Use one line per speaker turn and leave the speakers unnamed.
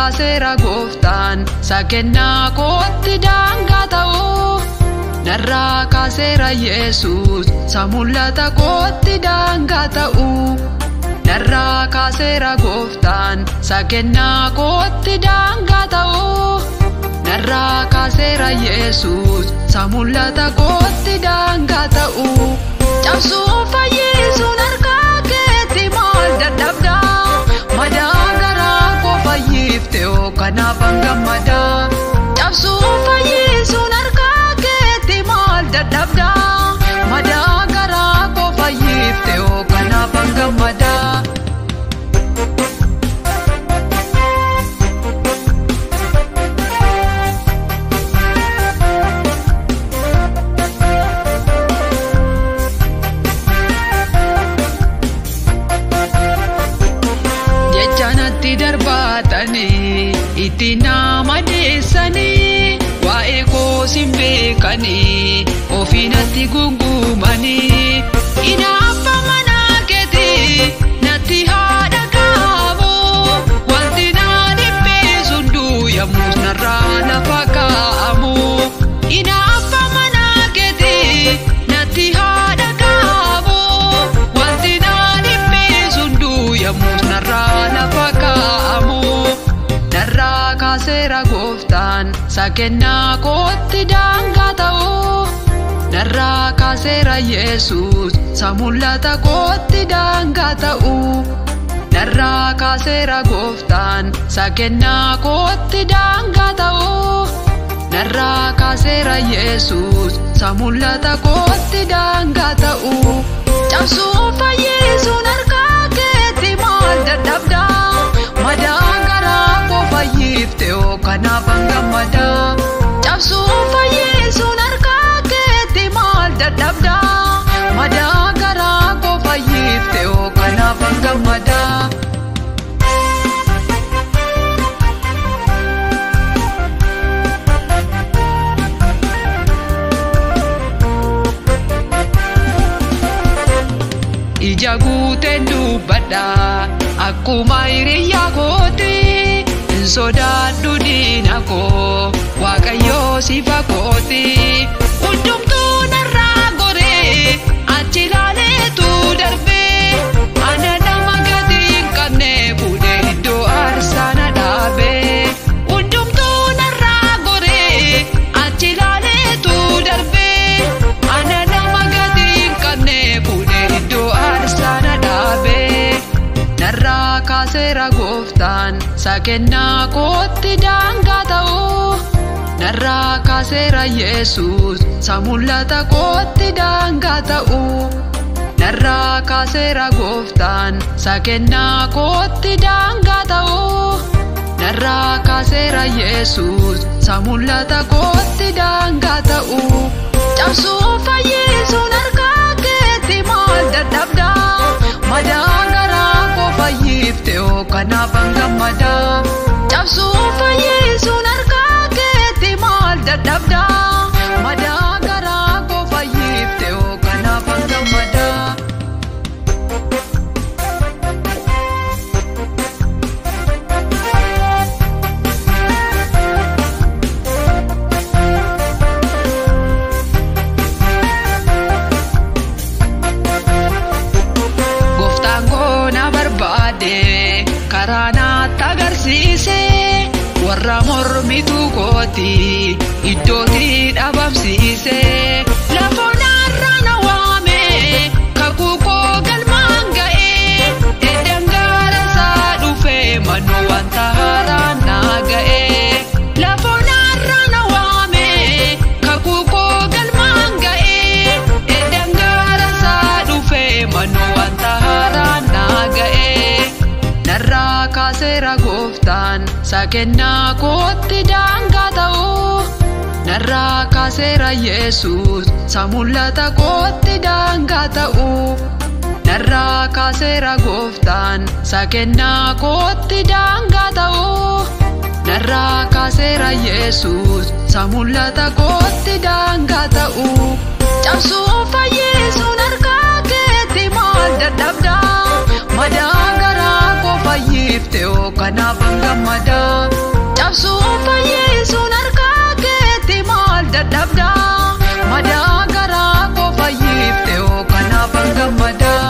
Kaaseera gooftaan sakennaa kootti daangaa ta'u. Narraa kaaseera Yesuus samul'ata kootti daangaa ta'u. Narraa kaaseera gooftaan sakennaa kootti daangaa ta'u. Narraa kaaseera Yesuus samul'ata kootti daangaa ta'u. Cabsuun fayyisuun harkaa keetti maal dadhabdaa? Madaa garaa koo fayyifte oo kanaaf gammadaa. Cabsuun fayyisuun harkaa keetti maal dadhabdaa? Madaa garaa koo fayyifte oo kanaaf gammadaa. Jecha natti darbaatanii itti nama deessanii waa'ee koos hin beekanii ofii natti gungumanii. Inaaffa manaa keetii natti haa dhaga'amu wanti na dhiphisu hunduu yommus narraa lafa kaa'amu. Inaaffa manaa keetii natti haa dhaga'amu wanti na dhiphisu hunduu yommus narraa lafa kaa'amu. Narraa kaaseera gooftaan sakennaa kootti daangaa ta'u. Narraa kaaseera Yesuus samul'ata kootti daangaa ta'u. Narraa kaaseera gooftaan sakennaa kootti daangaa ta'u. Narraa kaaseera Yesuus samul'ata kootti daangaa ta'u. Cabsuun fayyisuun harkaa keetti maal dadhabdaa? Madaa garaa koo fayyifte oo kanaaf gammadaa. Cabsuun fayyisuun harkaa keetti maal dadhabdaa? Madaa garaa koo fayyifte oo kanaaf gammadaa. Ija guuteen dubbadha akkuma hiriyaa kooti. Hin sodaadhu diina koo Waaqayyoo sifa kooti. Hundumtuu narraa goree achi ilaaleetu darbee ana nama gatii hin qabne fuudhee iddoo aarsaa na dhaabee. Hundumtuu narraa goree achi ilaaleetu darbee ana nama gatii hin qabne fuudhee iddoo aarsaa na dhaabee. Narraa kaaseera gooftaan sakennaa kootti daangaa ta'u. Narraa kaaseera Yesuus samul'ata kootti daangaa ta'u. Narraa kaaseera gooftaan sakennaa kootti daangaa ta'u. Narraa kaaseera Yesuus samul'ata kootti daangaa ta'u. Cabsuun fayyisuun harkaa keetti maal dadhabdaa? Madaa garaa koo fayyifte oo kanaaf gammadaa. Cabsuun fayyisuun harkaa keetti maal dadhabdaa? Madaa garaa koo fayyifte oo kanaaf gammadaa. Gooftaan koo na barbaade karaa natti agarsiise warra mormitu kooti iddootti dhabamsiise. Lafoo narra na waame kakuu koo galmaan ga'e eddan gaara isaa dhufe manuu wanta haaraan na ga'e. Lafoo narra na waame kakuu koo galmaan ga'e eddan gaara isaa dhufe manuu wanta haaraan na ga'e. Narraa kaaseera gooftaan sakennaa kootti daangaa ta'u. Narraa kaaseera Yesuus samul'ata kootti daangaa ta'u. Narraa kaaseera gooftaan sakennaa kootti daangaa ta'u. Narraa kaaseera Yesuus samul'ata kootti daangaa ta'u. Cabsuun fayyisuun harkaa keetti maal dadhabdaa? Madaa garaa koo fayyifte oo kanaaf gammadaa. Caccabsuun fayyisuun harkaa keetti maal dadhabdaa? Madaa garaa koo fayyifte hoo kanaaf hangammadaa?